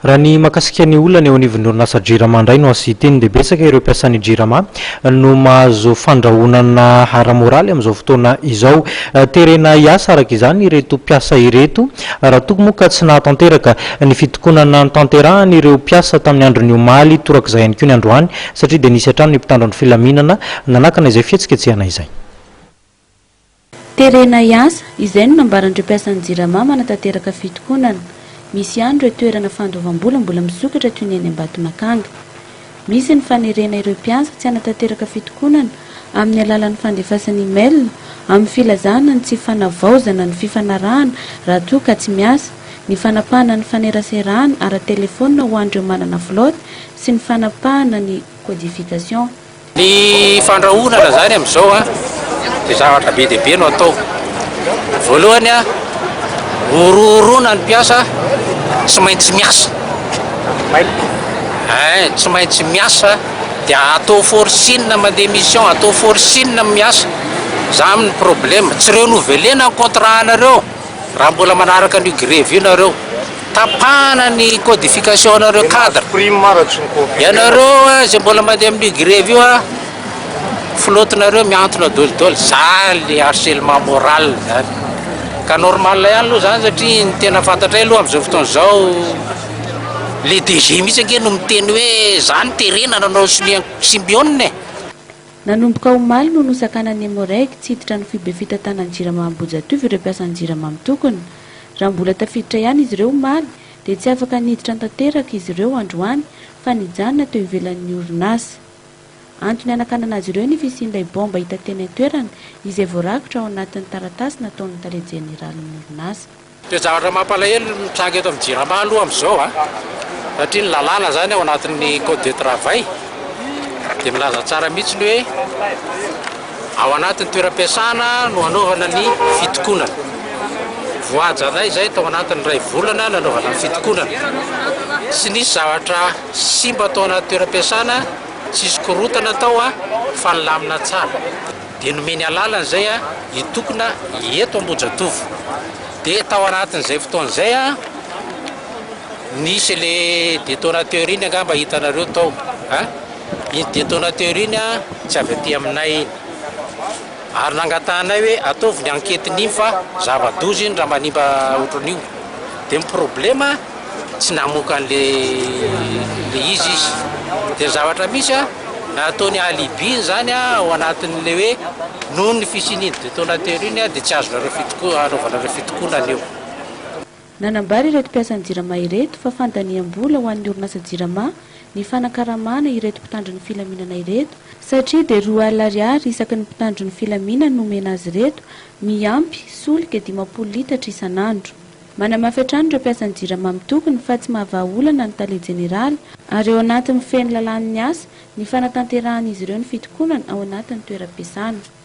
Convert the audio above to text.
Raha ny mahakasika ny olana eo anivon'ny orinasa Jirama indray no asian-teny dia betsaka ireo mpiasan'ny Jirama no mahazo fandrahonana ara-moraly amin'izao fotoana izao. Terena hiasa araka izany ireto mpiasa ireto raha toa moa ka tsy nahatanteraka ny fitokonana notanterahany ireo mpiasa tamin'ny andron'ny omaly torak'izay ihany koa ny androany satria dia nisy hatrany ny mpitandro ny filaminana nanakana izay fihetsiketsehana izay. Terena hiasa, izay no nambaran'ireo mpiasan'ny Jirama manatanteraka fitokonana. Misy ihany ireo toerana fandoavam-bola mbola misokatra toy ny eny Ambatomakanga. Misy ny fanerena ireo mpiasa tsy hanatanteraka fitokonana amin'ny alalan'ny fandefasana email amin'ny filazana ny tsy fanavaozana ny fifanarahana raha toa ka tsy miasa, ny fanapahana ny faneraserana ara-telefaonina ho an'ireo manana flotte sy ny fanapahana ny codification. Ny fandrahonana zany amin'izao a dia zavatra be dia be no atao. Voalohany a, horohoroana ny mpiasa tsy maintsy miasa. Ein, tsy maintsy miasa dia atao forcing mandeha mission, atao forcing miasa. Zany ny problème, tsy renouveler-na ny contrat anareo raha mbola manaraka an'io grevy io nareo. Tapahana ny codification anareo cadre. Ianareo izay mbola mandeha amin'io grevy io a, flotte-nareo mihantona daholo daholo, zany le harcèlement moral zany. Ka normal ihany aloha zany satria ny tena fantatray aloha amin'izao fotoana izao, le DG mihitsy ange no miteny hoe za no terena nanao sonia Symbione e. Nanomboka omaly no nosakanan'ny Emmo-Reg tsy hiditra ny foibe fitantanan'ny Jirama Ambohijatovo ireo mpiasan'ny Jirama mitokona. Raha mbola tafiditra ihany izy ireo omaly dia tsy afaka niditra tanteraka izy ireo androany fa nijanona teo ivelan'ny orinasa. Antony hanakanana azy ireo ny fisian'ilay baomba hita teny an-toerana izay voarakitra ao anatin'ny taratasy nataon'ny tale jeneralin'ny orinasa. Toe-javatra mampalahelo ny mitranga eto amin'ny Jirama aloha amin'izao a, satria ny lalàna izany ao anatin'ny code de travail dia milaza tsara mihitsy ny hoe ao anatin'ny toeram-piasana no hanaovana ny fitokonana. Voahajanay izay tao anatin'ny iray volana nanaovana ny fitokonana. Tsy nisy zavatra simba tao anaty toeram-piasana, tsisy korontana tao fa nilamina tsara. Dia nomeny alalana izay hitokona eto Ambohijatovo. Dia tao anatin'izay fotoana izay nisy le détonateur iny angamba hitanareo tao a! Iny détonateur iny tsy avy aty aminay iny. Ary nangatahanay hoe ataovy ny enquête-n'iny fa zava-doza iny raha manimba ohatran'io. Dia ny problème tsy namoaka an'le le izy izy. Dia ny zavatra misy a, nataony alibi iny zany a, ao anatin'le hoe noho ny fisian'iny detonateur iny a, dia tsy azonareo fitoko- anaovanareo fitokonana eo. Nanambara ireto mpiasan'ny Jirama ireto fa fandaniam-bola ho an'ny orinasa Jirama ny fanakaramana ireto mpitandro ny filaminana ireto satria dia 20 alina ariary isaky ny mpitandro ny filaminana no omena azy ireto miampy solika 50 litatra isan'andro. Manamafy hatrany ireo mpiasan'ny Jirama mitokona fa tsy mahavaha olana ny tale jeneraly ary ao anatin'ny mifehy ny lalàn'ny asa ny fanatanterahan'izy ireo ny fitokonana ao anatin'ny toeram-piasana.